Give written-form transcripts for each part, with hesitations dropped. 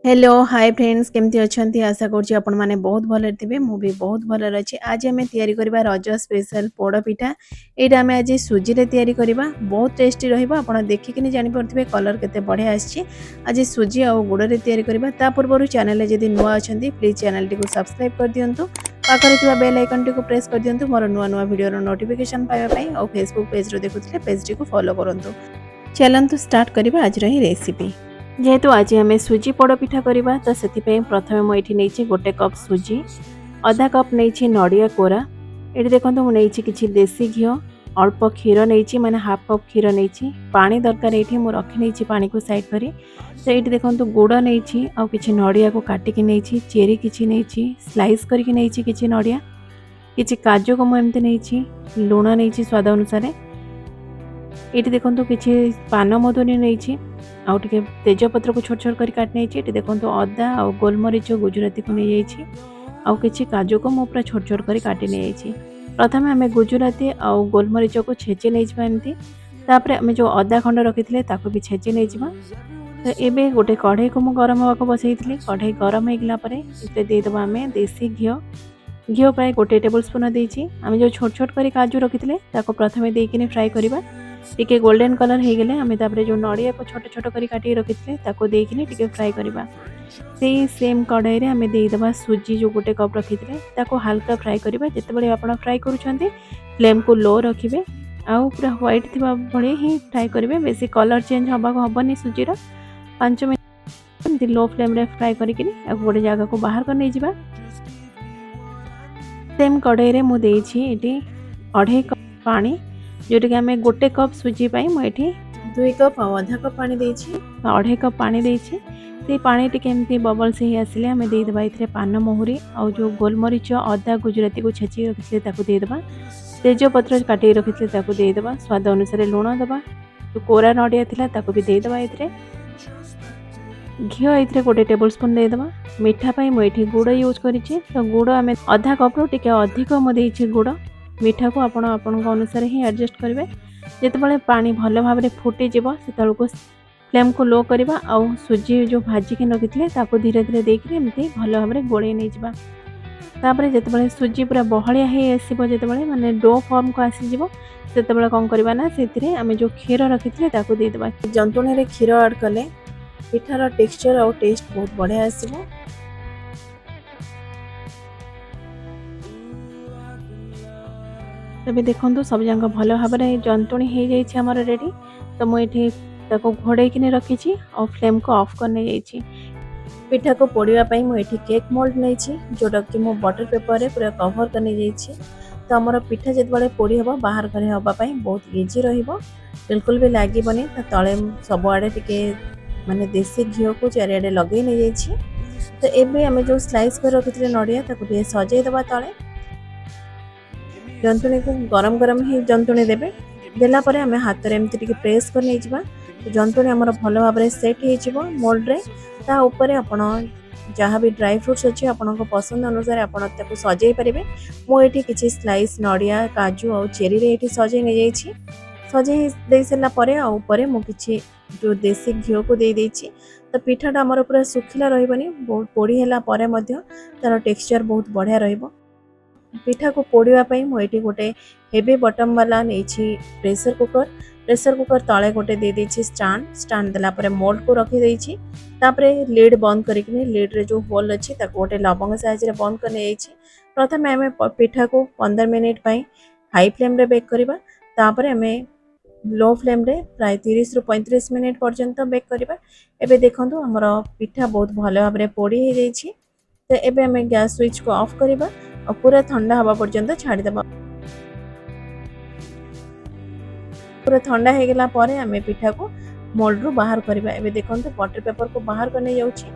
Hello hi friends, କେମିତି ଅଛନ୍ତି? ଆଶା କରୁଛି ଆପଣମାନେ ବହୁତ ଭଲରେ ଥିବେ। ମୁଁ ବି ବହୁତ ଭଲରେ ଅଛି। ଆଜି ଆମେ ତିଆରି କରିବା ରଜ ସ୍ପେଶାଲ ପୋଡ଼ ପିଠା। ଏଇଟା ଆମେ ଆଜି ସୁଜିରେ ତିଆରି କରିବା। ବହୁତ ଟେଷ୍ଟି ରହିବ। ଆପଣ ଦେଖିକିନି ଜାଣିପାରୁଥିବେ କଲର୍ କେତେ ବଢ଼ିଆ ଆସିଛି। ଆଜି ସୁଜି ଆଉ ଗୁଡ଼ରେ ତିଆରି କରିବା। ତା ପୂର୍ବରୁ ଚ୍ୟାନେଲରେ ଯଦି ନୂଆ ଅଛନ୍ତି, ପ୍ଲିଜ୍ ଚ୍ୟାନେଲଟିକୁ ସବସ୍କ୍ରାଇବ୍ କରିଦିଅନ୍ତୁ। ପାଖରେ ଥିବା ବେଲ୍ ଆଇକନ୍ଟିକୁ ପ୍ରେସ୍ କରିଦିଅନ୍ତୁ ମୋର ନୂଆ ନୂଆ ଭିଡ଼ିଓର ନୋଟିଫିକେସନ୍ ପାଇବା ପାଇଁ। ଆଉ ଫେସବୁକ୍ ପେଜ୍ରୁ ଦେଖୁଥିଲେ ପେଜ୍ଟିକୁ ଫଲୋ କରନ୍ତୁ। ଚାଲନ୍ତୁ ଷ୍ଟାର୍ଟ କରିବା ଆଜିର ହିଁ ରେସିପି। ଯେହେତୁ ଆଜି ଆମେ ସୁଜି ପୋଡ଼ ପିଠା କରିବା, ତ ସେଥିପାଇଁ ପ୍ରଥମେ ମୁଁ ଏଇଠି ନେଇଛି 1 କପ୍ ସୁଜି, ଅଧା କପ୍ ନେଇଛି ନଡ଼ିଆ କୋରା। ଏଠି ଦେଖନ୍ତୁ, ମୁଁ ନେଇଛି କିଛି ଦେଶୀ ଘିଅ, ଅଳ୍ପ କ୍ଷୀର ନେଇଛି, ମାନେ ହାଫ୍ କପ୍ କ୍ଷୀର ନେଇଛି। ପାଣି ଦରକାର, ଏଇଠି ମୁଁ ରଖିନେଇଛି ପାଣିକୁ ସାଇଡ଼୍ କରି। ତ ଏଇଠି ଦେଖନ୍ତୁ, ଗୁଡ଼ ନେଇଛି ଆଉ କିଛି ନଡ଼ିଆକୁ କାଟିକି ନେଇଛି, ଚେରି କିଛି ନେଇଛି, ସ୍ଲାଇସ୍ କରିକି ନେଇଛି କିଛି ନଡ଼ିଆ, କିଛି କାଜୁକୁ ମୁଁ ଏମିତି ନେଇଛି, ଲୁଣ ନେଇଛି ସ୍ୱାଦ ଅନୁସାରେ। ଏଇଠି ଦେଖନ୍ତୁ, କିଛି ପାନ ମଧୁରୀ ନେଇଛି ଆଉ ଟିକେ ତେଜପତ୍ରକୁ ଛୋଟ ଛୋଟ କରି କାଟି ନେଇଛି। ଏଠି ଦେଖନ୍ତୁ, ଅଦା ଆଉ ଗୋଲମରିଚ, ଗୁଜୁରାତିକୁ ନେଇଯାଇଛି ଆଉ କିଛି କାଜୁକୁ ମୁଁ ପୁରା ଛୋଟ ଛୋଟ କରି କାଟି ନେଇଯାଇଛି। ପ୍ରଥମେ ଆମେ ଗୁଜୁରାତି ଆଉ ଗୋଲମରିଚକୁ ଛେଚି ନେଇଯିବା ଏମିତି। ତାପରେ ଆମେ ଯେଉଁ ଅଦା ଖଣ୍ଡ ରଖିଥିଲେ, ତାକୁ ବି ଛେଚି ନେଇଯିବା। ତ ଏବେ ଗୋଟେ କଢ଼େଇକୁ ମୁଁ ଗରମ ହେବାକୁ ବସେଇଥିଲି। କଢ଼େଇ ଗରମ ହେଇଗଲା ପରେ ଏଥିରେ ଦେଇଦେବା ଆମେ ଦେଶୀ ଘିଅ। ଘିଅ ପ୍ରାୟ 1 ଟେବୁଲ୍ ସ୍ପୁନ୍ ଦେଇଛି। ଆମେ ଯେଉଁ ଛୋଟ ଛୋଟ କରି କାଜୁ ରଖିଥିଲେ, ତାକୁ ପ୍ରଥମେ ଦେଇକିନି ଫ୍ରାଏ କରିବା। ଟିକେ ଗୋଲ୍ଡେନ୍ କଲର୍ ହେଇଗଲେ ଆମେ ତାପରେ ଯେଉଁ ନଡ଼ିଆକୁ ଛୋଟ ଛୋଟ କରି କାଟିକି ରଖିଥିଲେ, ତାକୁ ଦେଇକିନି ଟିକେ ଫ୍ରାଏ କରିବା। ସେଇ ସେମ୍ କଢ଼େଇରେ ଆମେ ଦେଇଦେବା ସୁଜି, ଯେଉଁ 1 କପ୍ ରଖିଥିଲେ, ତାକୁ ହାଲକା ଫ୍ରାଏ କରିବା। ଯେତେବେଳେ ଆପଣ ଫ୍ରାଏ କରୁଛନ୍ତି, ଫ୍ଲେମ୍କୁ ଲୋ ରଖିବେ ଆଉ ପୁରା ହ୍ୱାଇଟ୍ ଥିବା ଭଳି ହିଁ ଫ୍ରାଏ କରିବେ। ବେଶୀ କଲର୍ ଚେଞ୍ଜ ହେବାକୁ ହେବନି ସୁଜିର। 5 ମିନିଟ୍ ଏମିତି ଲୋ ଫ୍ଲେମ୍ରେ ଫ୍ରାଏ କରିକିନି ତାକୁ ଗୋଟେ ଜାଗାକୁ ବାହାର କରି ନେଇଯିବା। ସେମ୍ କଢ଼େଇରେ ମୁଁ ଦେଇଛି ଏଠି ଅଢ଼େଇ କପ୍ ପାଣି, ଯେଉଁଟାକି ଆମେ 1 କପ୍ ସୁଜି ପାଇଁ ମୁଁ ଏଠି 2 କପ୍ ଆଉ ଅଧା କପ୍ ପାଣି ଦେଇଛି, ଅଢ଼େଇ କପ୍ ପାଣି ଦେଇଛି। ସେଇ ପାଣି ଟିକେ ଏମିତି ବବଲ୍ସ ହେଇ ଆସିଲେ ଆମେ ଦେଇଦେବା ଏଥିରେ ପାନ ମହୁରି ଆଉ ଯେଉଁ ଗୋଲମରିଚ, ଅଦା, ଗୁଜୁରାତିକୁ ଛେଚିକି ରଖିଥିଲେ, ତାକୁ ଦେଇଦେବା। ତେଜପତ୍ର କାଟିକି ରଖିଥିଲେ, ତାକୁ ଦେଇଦେବା। ସ୍ୱାଦ ଅନୁସାରେ ଲୁଣ ଦେବା। ଯେଉଁ କୋରା ନଡ଼ିଆ ଥିଲା, ତାକୁ ବି ଦେଇଦେବା ଏଥିରେ। ଘିଅ ଏଥିରେ 1 ଟେବୁଲ୍ ସ୍ପୁନ୍ ଦେଇଦେବା। ମିଠା ପାଇଁ ମୁଁ ଏଠି ଗୁଡ଼ ୟୁଜ୍ କରିଛି। ତ ଗୁଡ଼ ଆମେ ଅଧା କପ୍ରୁ ଟିକେ ଅଧିକ ମୁଁ ଦେଇଛି ଗୁଡ଼। ମିଠାକୁ ଆପଣ ଆପଣଙ୍କ ଅନୁସାରେ ହିଁ ଆଡ଼ଜଷ୍ଟ କରିବେ। ଯେତେବେଳେ ପାଣି ଭଲ ଭାବରେ ଫୁଟିଯିବ, ସେତେବେଳକୁ ଫ୍ଲେମ୍କୁ ଲୋ କରିବା ଆଉ ସୁଜି ଯେଉଁ ଭାଜିକି ରଖିଥିଲେ, ତାକୁ ଧୀରେ ଧୀରେ ଦେଇକିରି ଏମିତି ଭଲ ଭାବରେ ଗୋଳେଇ ନେଇଯିବା। ତାପରେ ଯେତେବେଳେ ସୁଜି ପୁରା ବହଳିଆ ହେଇ ଆସିବ, ଯେତେବେଳେ ମାନେ do ଫର୍ମକୁ ଆସିଯିବ, ସେତେବେଳେ କ'ଣ କରିବା ନା ସେଥିରେ ଆମେ ଯେଉଁ କ୍ଷୀର ରଖିଥିଲେ, ତାକୁ ଦେଇଦେବା। ଯନ୍ତୁଣୀରେ କ୍ଷୀର ଆଡ଼୍ କଲେ ପିଠାର ଟେକ୍ସଚର୍ ଆଉ ଟେଷ୍ଟ ବହୁତ ବଢ଼ିଆ ଆସିବ। ତେବେ ଦେଖନ୍ତୁ, ସବୁଯାକ ଭଲ ଭାବରେ ଜନ୍ତୁଣି ହେଇଯାଇଛି ଆମର ରେଡ଼ି। ତ ମୁଁ ଏଠି ତାକୁ ଘୋଡ଼େଇକିନି ରଖିଛି ଆଉ ଫ୍ଲେମ୍କୁ ଅଫ୍ କରି ନେଇଯାଇଛି। ପିଠାକୁ ପୋଡ଼ିବା ପାଇଁ ମୁଁ ଏଠି କେକ୍ ମୋଲ୍ଡ ନେଇଛି, ଯେଉଁଟାକି ମୁଁ ବଟର୍ ପେପରରେ ପୁରା କଭର୍ କରି ନେଇଯାଇଛି। ତ ଆମର ପିଠା ଯେତେବେଳେ ପୋଡ଼ି ହେବ, ବାହାର କରି ହେବା ପାଇଁ ବହୁତ ଇଜି ରହିବ, ବିଲକୁଲ ବି ଲାଗିବନି। ତା ତଳେ ସବୁଆଡ଼େ ଟିକେ ମାନେ ଦେଶୀ ଘିଅକୁ ଚାରିଆଡ଼େ ଲଗେଇ ନେଇଯାଇଛି। ତ ଏବେ ଆମେ ଯେଉଁ ସ୍ଲାଇସ୍ କରି ରଖିଥିଲେ ନଡ଼ିଆ, ତାକୁ ଟିକେ ସଜେଇ ଦେବା ତଳେ। ଜନ୍ତୁଣୀକୁ ଗରମ ଗରମ ହିଁ ଜନ୍ତୁଣୀ ଦେବେ। ଦେଲା ପରେ ଆମେ ହାତରେ ଏମିତି ଟିକେ ପ୍ରେସ୍ କରି ନେଇଯିବା। ଜନ୍ତୁଣୀ ଆମର ଭଲ ଭାବରେ ସେଟ୍ ହେଇଯିବ ମୋଲ୍ଡରେ। ତା ଉପରେ ଆପଣ ଯାହା ବି ଡ୍ରାଇ ଫ୍ରୁଟ୍ସ ଅଛି, ଆପଣଙ୍କ ପସନ୍ଦ ଅନୁସାରେ ଆପଣ ତାକୁ ସଜେଇ ପାରିବେ। ମୁଁ ଏଠି କିଛି ସ୍ଲାଇସ୍ ନଡ଼ିଆ, କାଜୁ ଆଉ ଚେରିରେ ଏଠି ସଜେଇ ନେଇଯାଇଛି। ସଜେଇ ଦେଇ ସାରିଲା ପରେ ଆଉ ଉପରେ ମୁଁ କିଛି ଯେଉଁ ଦେଶୀ ଘିଅକୁ ଦେଇ ଦେଇଛି। ତ ପିଠାଟା ଆମର ପୁରା ଶୁଖିଲା ରହିବନି। ବହୁତ ପୋଡ଼ି ହେଲା ପରେ ମଧ୍ୟ ତାର ଟେକ୍ସଚର୍ ବହୁତ ବଢ଼ିଆ ରହିବ। ପିଠାକୁ ପୋଡ଼ିବା ପାଇଁ ମୁଁ ଏଠି ଗୋଟେ ହେଭି ବଟମ୍ ବାଲା ନେଇଛି ପ୍ରେସର କୁକର। ପ୍ରେସର କୁକର ତଳେ ଗୋଟେ ଦେଇଦେଇଛି ଷ୍ଟାଣ୍ଡ। ଷ୍ଟାଣ୍ଡ ଦେଲା ପରେ ମୋଲ୍ଡକୁ ରଖିଦେଇଛି। ତାପରେ ଲିଡ୍ ବନ୍ଦ କରିକିନି, ଲିଡ୍ରେ ଯେଉଁ ହୋଲ୍ ଅଛି, ତାକୁ ଗୋଟେ ଲବଙ୍ଗ ସାହାଯ୍ୟରେ ବନ୍ଦ କରି ନେଇଯାଇଛି। ପ୍ରଥମେ ଆମେ ପିଠାକୁ 15 ମିନିଟ୍ ପାଇଁ ହାଇ ଫ୍ଲେମ୍ରେ ବେକ୍ କରିବା। ତାପରେ ଆମେ ଲୋ ଫ୍ଲେମ୍ରେ ପ୍ରାୟ 30ରୁ 35 ମିନିଟ୍ ପର୍ଯ୍ୟନ୍ତ ବେକ୍ କରିବା। ଏବେ ଦେଖନ୍ତୁ, ଆମର ପିଠା ବହୁତ ଭଲ ଭାବରେ ପୋଡ଼ି ହେଇଯାଇଛି। ତ ଏବେ ଆମେ ଗ୍ୟାସ୍ ସୁଇଚ୍କୁ ଅଫ୍ କରିବା ଆଉ ପୁରା ଥଣ୍ଡା ହେବା ପର୍ଯ୍ୟନ୍ତ ଛାଡ଼ିଦେବା। ପୁରା ଥଣ୍ଡା ହେଇଗଲା ପରେ ଆମେ ପିଠାକୁ ମୋଲ୍ଡରୁ ବାହାର କରିବା। ଏବେ ଦେଖନ୍ତୁ, ବଟର ପେପରକୁ ବାହାର କରି ନେଇଯାଉଛି।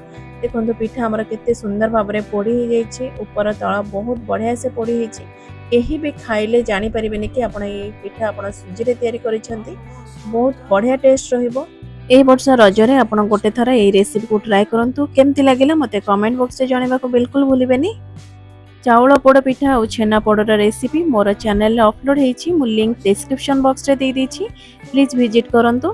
ଦେଖନ୍ତୁ, ପିଠା ଆମର କେତେ ସୁନ୍ଦର ଭାବରେ ପୋଡ଼ି ହେଇଯାଇଛି। ଉପର ତଳ ବହୁତ ବଢ଼ିଆ ସେ ପୋଡ଼ି ହେଇଛି। କେହି ବି ଖାଇଲେ ଜାଣିପାରିବେନି କି ଆପଣ ଏଇ ପିଠା ଆପଣ ସୁଜିରେ ତିଆରି କରିଛନ୍ତି। ବହୁତ ବଢ଼ିଆ ଟେଷ୍ଟ ରହିବ। ଏଇ ବର୍ଷ ରଜରେ ଆପଣ ଗୋଟେ ଥର ଏଇ ରେସିପିକୁ ଟ୍ରାଏ କରନ୍ତୁ। କେମିତି ଲାଗିଲା, ମୋତେ କମେଣ୍ଟ ବକ୍ସରେ ଜଣାଇବାକୁ ବିଲକୁଲ ଭୁଲିବେନି। ଚାଉଳ ପୋଡ଼ ପିଠା ଆଉ ଛେନା ପୋଡ଼ର ରେସିପି ମୋର ଚ୍ୟାନେଲରେ ଅପଲୋଡ଼ ହେଇଛି। ମୁଁ ଲିଙ୍କ ଡେସ୍କ୍ରିପସନ୍ ବକ୍ସରେ ଦେଇଦେଇଛି। ପ୍ଲିଜ୍ ଭିଜିଟ୍ କରନ୍ତୁ।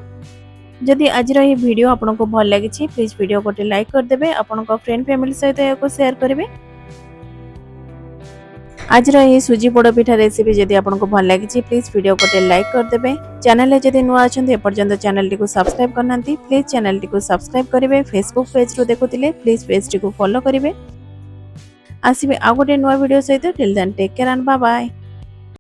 ଯଦି ଆଜିର ଏହି ଭିଡ଼ିଓ ଆପଣଙ୍କୁ ଭଲ ଲାଗିଛି, ପ୍ଲିଜ୍ ଭିଡ଼ିଓ ଗୋଟେ ଲାଇକ୍ କରିଦେବେ। ଆପଣଙ୍କ ଫ୍ରେଣ୍ଡ, ଫ୍ୟାମିଲି ସହିତ ଏହାକୁ ସେୟାର କରିବେ। ଆଜିର ଏହି ସୁଜି ପୋଡ଼ ପିଠା ରେସିପି ଯଦି ଆପଣଙ୍କୁ ଭଲ ଲାଗିଛି, ପ୍ଲିଜ୍ ଭିଡ଼ିଓ ଗୋଟେ ଲାଇକ୍ କରିଦେବେ। ଚ୍ୟାନେଲରେ ଯଦି ନୂଆ ଅଛନ୍ତି, ଏପର୍ଯ୍ୟନ୍ତ ଚ୍ୟାନେଲଟିକୁ ସବସ୍କ୍ରାଇବ୍ କରିନାହାନ୍ତି, ପ୍ଲିଜ୍ ଚ୍ୟାନେଲଟିକୁ ସବସ୍କ୍ରାଇବ୍ କରିବେ। ଫେସବୁକ୍ ପେଜ୍ରୁ ଦେଖୁଥିଲେ ପ୍ଲିଜ୍ ପେଜ୍ଟିକୁ ଫଲୋ କରିବେ। ଆସିବି ଆଉ ଗୋଟେ ନୂଆ ଭିଡ଼ିଓ ସହିତ। Till then, take care and bye bye.